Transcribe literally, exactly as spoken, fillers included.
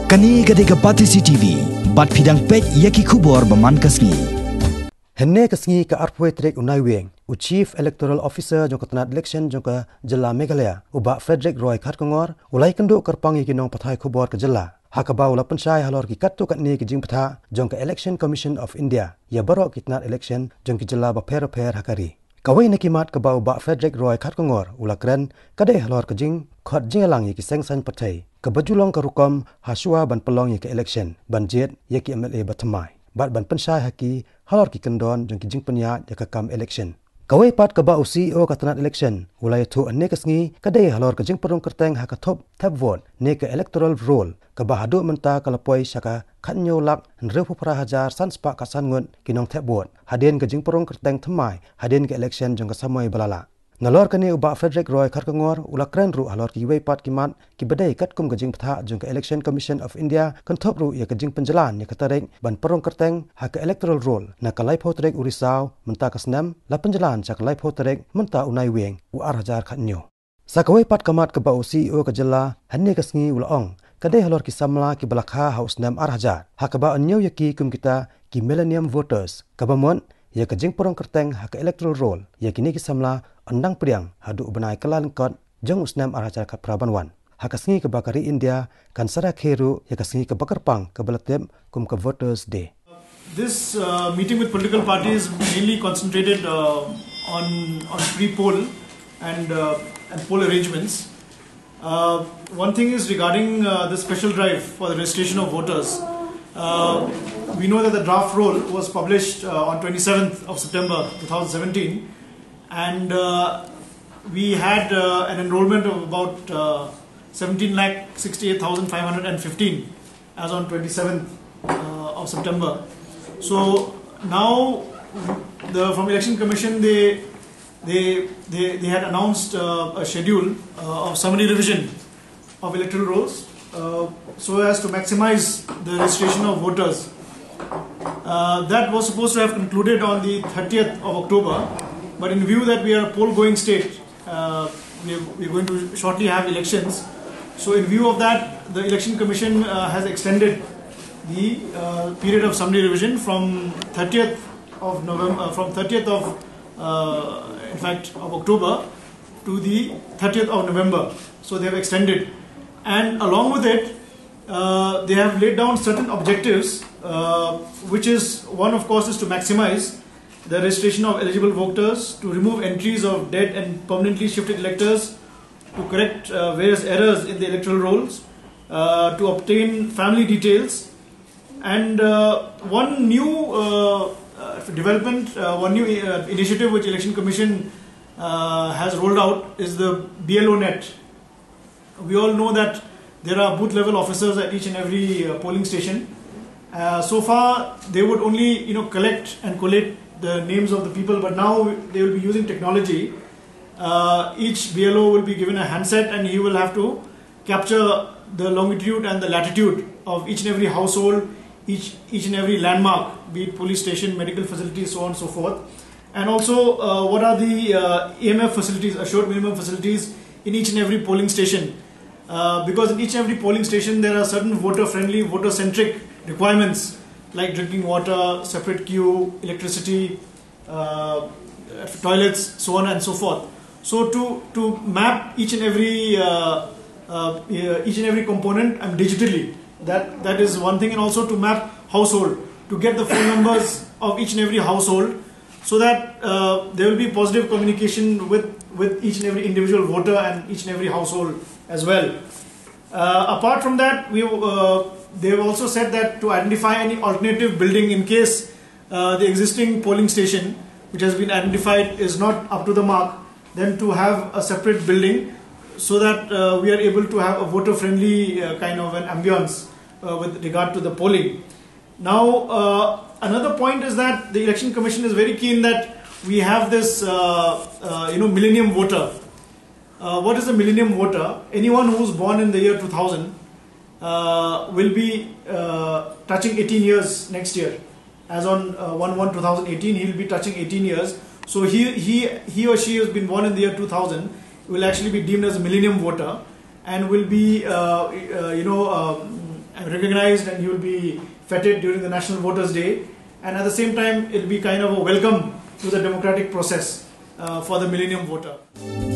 Kane ka dei ka Batesi T V, bad phi dang peit ïa ki khubor ba man ka sngi. Hynne ka sngi ka arphew tarik u Naiwieng, u Chief Electoral Officer jong ka tnat election jong ka jylla Meghalaya, u Bah Frederick Roy Kharkongor, u la ïakynduh kyrpang ïa ki nongpathai khubor ka jylla. Ha kaba u la pynshai halor ki katto katne ki jingbthah jong ka Election Commission of India ïa baroh ki tnat election jong ki jylla bapher bapher ha ka ri. Kawei na ki mat kaba u Bah Frederick Roy Kharkongor u la kren ka dei halor ka jingkhot jingïalang ïa ki seng saiñ pyrthei kaba ju long ka rukom ha shuwa ban pynlong ïa ka election, ban jied ïa ki M L A ba thymmai bad ban pynshai ha ki halor ki kyndon jong ki jingpynïaid ïa ka kam election. Kawei pat kaba u C E O ka tnat election u la ïathuh hynne ka sngi ka dei halor ka jingpynrung kyrteng ha ka thup thep vote ne ka electoral roll, kaba haduh mynta ka la poi sha ka khathynñiew lak hynriewphew phra hajar san spah khatsan ngut ki nongthep vote hadien ka jingpynrung kyrteng thymmai hadien ka election jong ka samoi ba la lah. Nalor kane u Bah Frederick Roy Kharkongor u la kren ruh halor kiwei pat ki mat kiba dei katkum ka jingbthah jong ka Election Commission of India, kynthup ruh ïa ka jingpynjlan ïa ka tarik ban pynrung kyrteng ha ka electoral roll na ka laiphew tarik u Risaw mynta ka snem, la pynjlan sha ka laiphew tarik mynta u Naiwieng u ar hajar khathynñiew. Sa kawei pat ka mat kaba u C E O ka jylla hynne ka sngi u la ong ka dei halor ki samla kiba la kha ha u snem ar hajar, ha kaba u ñiew ïa ki kum kita ki millennium voters, kaba mut ïa ka jingpynrung kyrteng ha ka electoral roll ïa kine ki samla yn dang pdiang haduh u bnai Kyllalyngkot jong u snem ar hajar khatphra ban wan, ha ka sngi kaba ka ri India kan sa rakhe ruh ïa ka sngi kaba kyrpang kaba la tip kum ka Voters Day. This uh, meeting with political parties mainly concentrated uh, on on pre-poll and uh, and poll arrangements. Uh, one thing is regarding uh, the special drive for the registration of voters. Uh, we know that the draft roll was published uh, on twenty-seventh of September two thousand seventeen, and uh, we had uh, an enrollment of about uh, seventeen lakh sixty-eight thousand five hundred and fifteen as on twenty-seventh uh, of September. So now the from Election Commission they they they, they had announced uh, a schedule uh, of summary revision of electoral rolls uh, so as to maximize the registration of voters. Uh, that was supposed to have concluded on the thirtieth of October, but in view that we are a poll going state, uh, we are, we are going to shortly have elections. So, in view of that, the Election Commission uh, has extended the uh, period of summary revision from thirtieth of November, uh, from thirtieth of, uh, in fact, of October to the thirtieth of November. So they have extended, and along with it, uh, they have laid down certain objectives, uh, which is one, of course, is to maximize the registration of eligible voters, to remove entries of dead and permanently shifted electors, to correct uh, various errors in the electoral rolls, uh, to obtain family details, and uh, one new uh, uh, development, uh, one new uh, initiative which Election Commission uh, has rolled out is the B L O net. We all know that there are booth level officers at each and every uh, polling station. Uh, so far, they would only, you know, collect and collate the names of the people, but now they will be using technology. Uh, each B L O will be given a handset, and he will have to capture the longitude and the latitude of each and every household, each each and every landmark, be it police station, medical facilities, so on and so forth. And also, uh, what are the uh, A M F facilities, assured minimum facilities, in each and every polling station? Uh, because in each and every polling station, there are certain voter-friendly, voter-centric requirements like drinking water, separate queue, electricity, uh, toilets, so on and so forth. So to to map each and every uh, uh, each and every component um, digitally, that that is one thing, and also to map household, to get the phone numbers of each and every household, so that uh, there will be positive communication with with each and every individual voter and each and every household as well. Uh, apart from that, we uh, they have also said that to identify any alternative building in case uh, the existing polling station, which has been identified, is not up to the mark, then to have a separate building so that uh, we are able to have a voter-friendly uh, kind of an ambience uh, with regard to the polling. Now, uh, another point is that the Election Commission is very keen that we have this, uh, uh, you know, millennium voter. Uh, what is the millennium voter? Anyone who's born in the year two thousand uh, will be uh, touching eighteen years next year. As on uh, one one two thousand eighteen, he'll be touching eighteen years. So he, he, he or she who's been born in the year two thousand will actually be deemed as a millennium voter and will be, uh, uh, you know, um, recognized and he will be feted during the National Voters' Day. And at the same time, it'll be kind of a welcome to the democratic process uh, for the millennium voter.